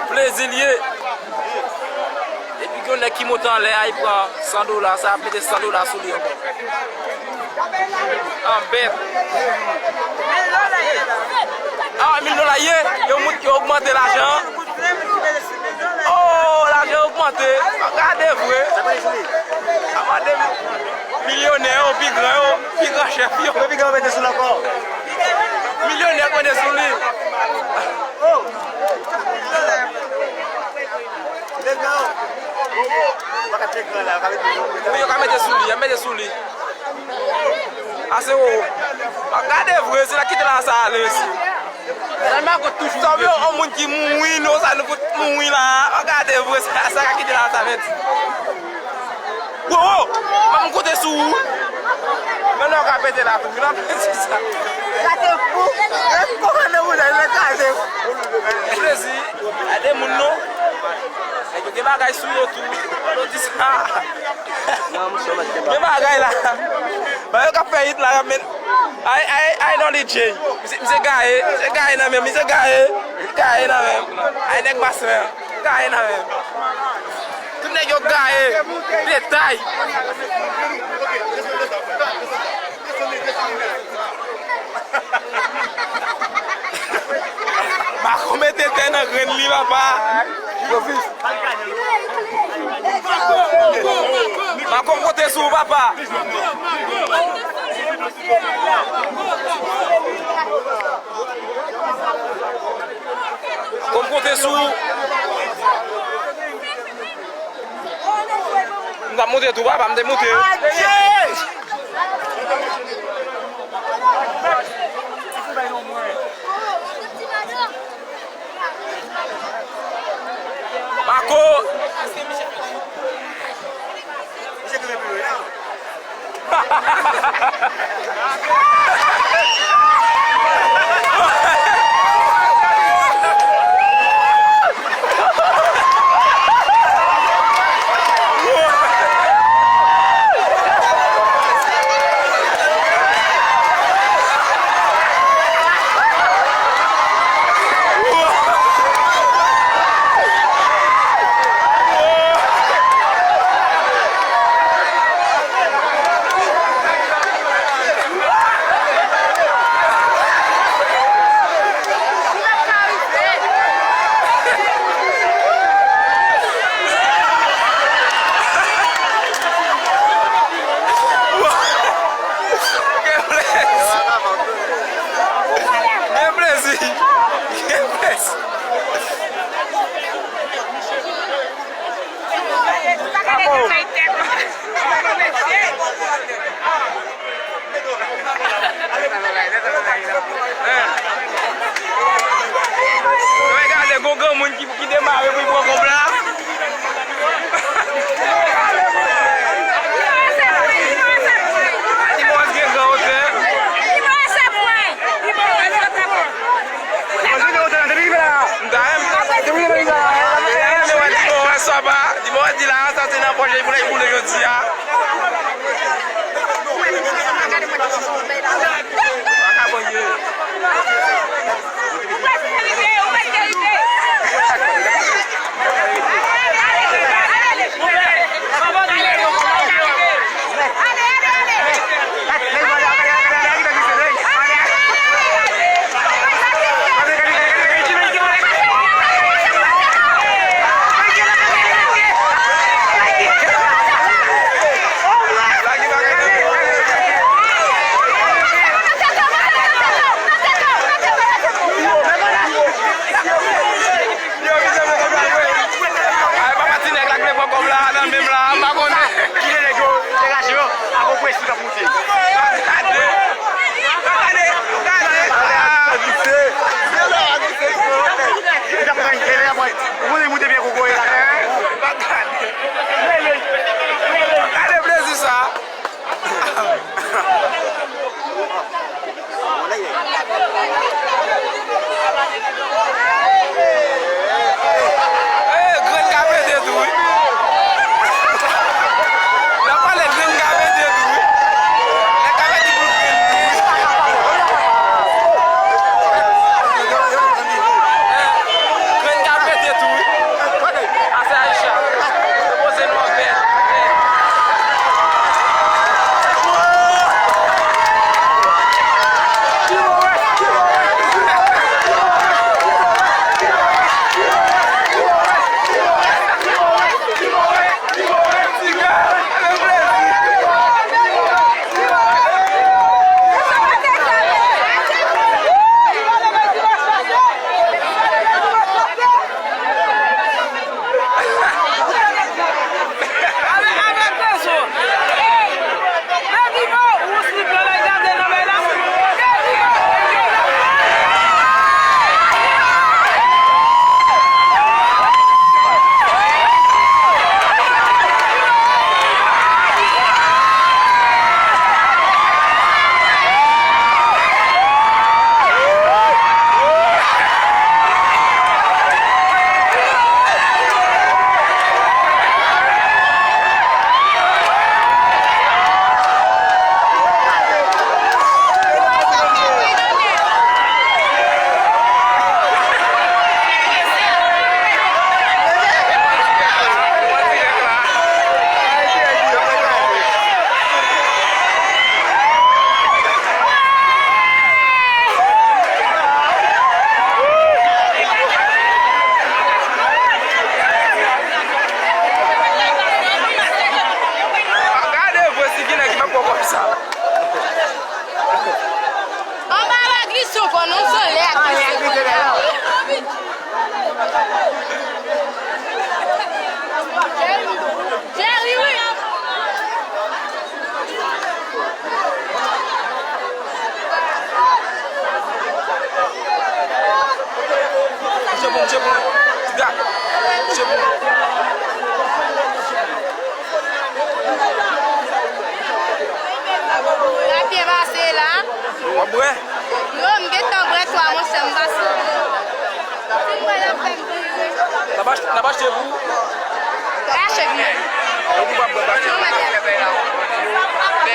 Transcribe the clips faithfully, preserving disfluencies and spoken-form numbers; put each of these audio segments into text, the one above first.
Plezi l ye. Epi gen yon nèg ki monte anlè a, li pran san dola, sa ap mete san dola sou li ankò. An bèt. A, mil dola ye, yo mout, yo ogmante lajan an. Oh, lajan ogmante. Gade vre. Sa pa li sou li. Sa pa de milyonè yo, pi gran yo, pi gran chèf yo. Yo pi gran mete sou l ankò. Milyonè konte sou li. Oh. Wi, yo ka mete sou li, yo mete sou li. Ase wowo. Gade vre, se la kite la sa ale, mesye. Sa m pa kont toujou. Sa vle yon moun ki mouri, non, sa nou fout mouri la. Gade vre, sa, sa ka kite la sa, mèt. Wowo! Ban m konte sou ou. Men non, w ka pete la tou. Nan pete sa. Gade fou. E kòman nan mouda, men gade fou. Plezi. Gade moun non. Nèg yo gen bagay sou yo tou. Yo di sa. Gen bagay la. Ba yo k ap fè hit la, y ap met. Ay, ay, ay, non, D J. Misye, misye gaye. Misye gaye nan men. Misye gaye. Gaye nan men. Ay, nèg Basen an. Gaye nan men. Tout nèg yo gaye. Detay. Mako mete tè nan grenn li, papa. Mako konte sou ou, papa. Mako konte sou ou. M t ap monte tou, papa, m te monte. Adje! Mako! Gen plezi. Gen plezi. Gen plezi. Mwen gade gon granmoun ki, ki demare pou l pran kòb la. Ti mòn gen gran wotè. M ta renmen, m ta renmen wè Ti mòn wè sa pa. Di mwen di la, sa se nan pòch li pou lè boule jodi a. Vagabon ye. Bwè. Yo, m gentan bwè twa, monchè, m pa sou. Si m bwè, l ap fè m kriye. N ap achte, n ap achte pou ou. Achte pou mwen. Ou pou pa bwè, pa achte. Non, mwen te. Mwen te.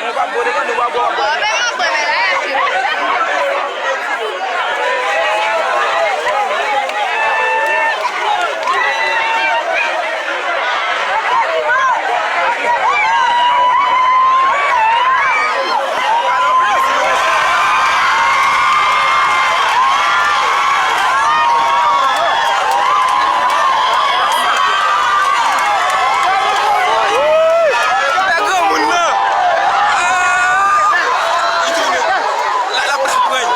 Mwen pa bwè, depann de w ap bwè, w ap bwè. Ò, men m ap bwè, men la, achte. Fè granmoun nan. Ah! Li tounen. La, la, la, pran.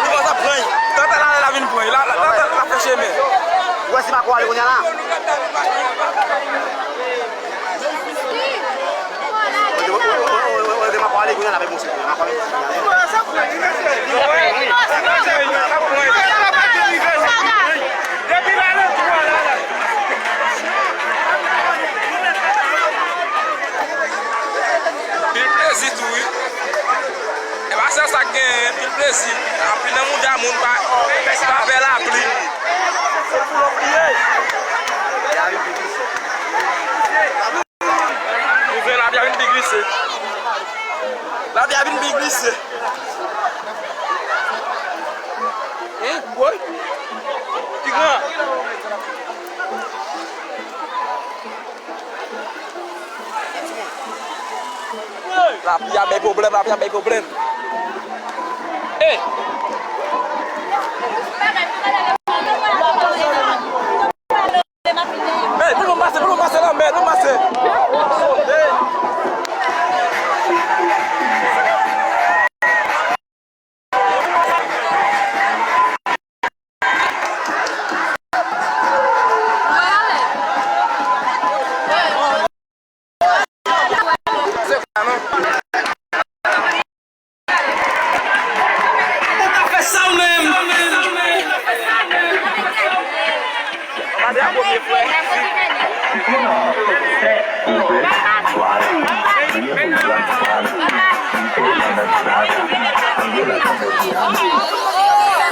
Li pa t ap pran. Tanta la, la vin pran. La, la, la, la, la fè chemen. Ou wè si Mako ale kounye a la? Ou wè, ou wè, ou wè, ou wè, ou wè, Mako ale kounye a la, men bon, se Mako ale. Depi la, le twa la, la. Pil plezi tou, wi. E pa sèl sa k genyen, pil plezi. Anpil nan mouda moun pa, pa fè lapli. Ou ven lapli a vin pi glise. Lapli a vin pi glise. Hein? Woy. Pi gran. Lapli a bay pwoblèm, lapli a bay pwoblèm. Ey! Ey, pou nou pase, pou nou pase lanmè, nou pase. Ey! Ou ka fè sa ou menm. Gade a premye frè.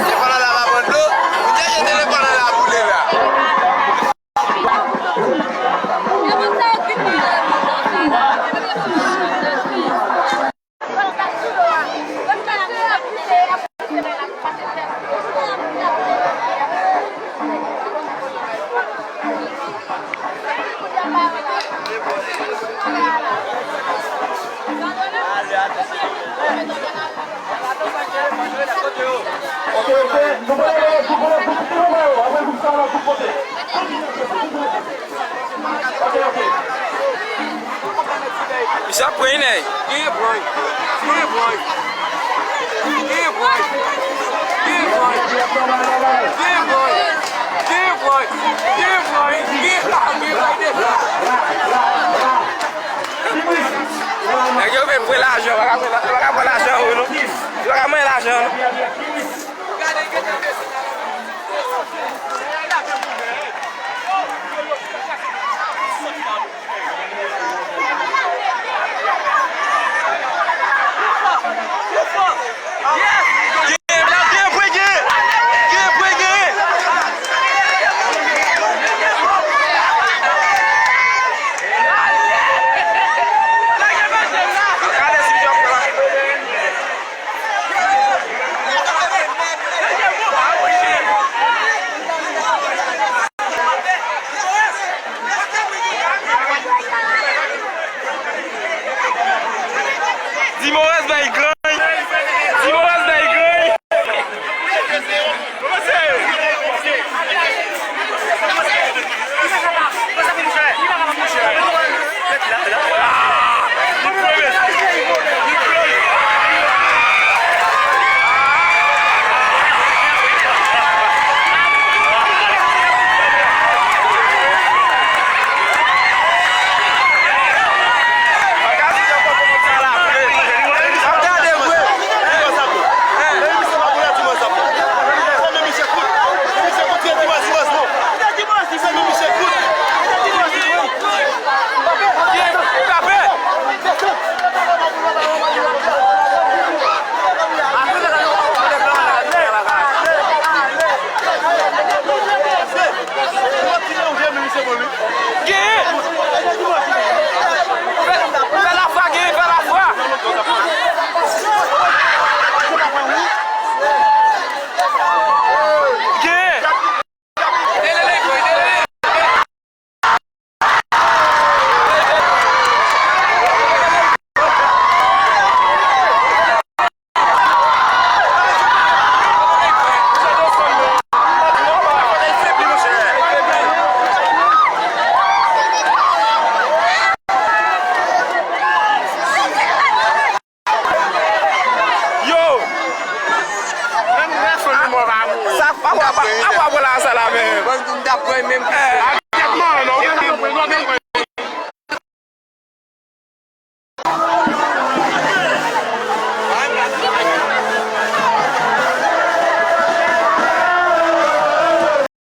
Telefòn nan la pa pran dlo. Ou chèche telefòn nan la boule la. Ok, ok. Nou pral ale sou kote, sou kote, apre gwoup sa la, sou kote. Ok, ok. Misye ap pran, nèg. Genyen pran. Genyen pran. Genyen pran. Genyen pran. Genyen pran. Genyen pran. Genyen pran. Genyen pran. Genyen pran. Nèg yo vle pran lajan, yo pa ka pran la-, yo pa ka pran lajan yo non. Yo pa ka pran lajan non. menm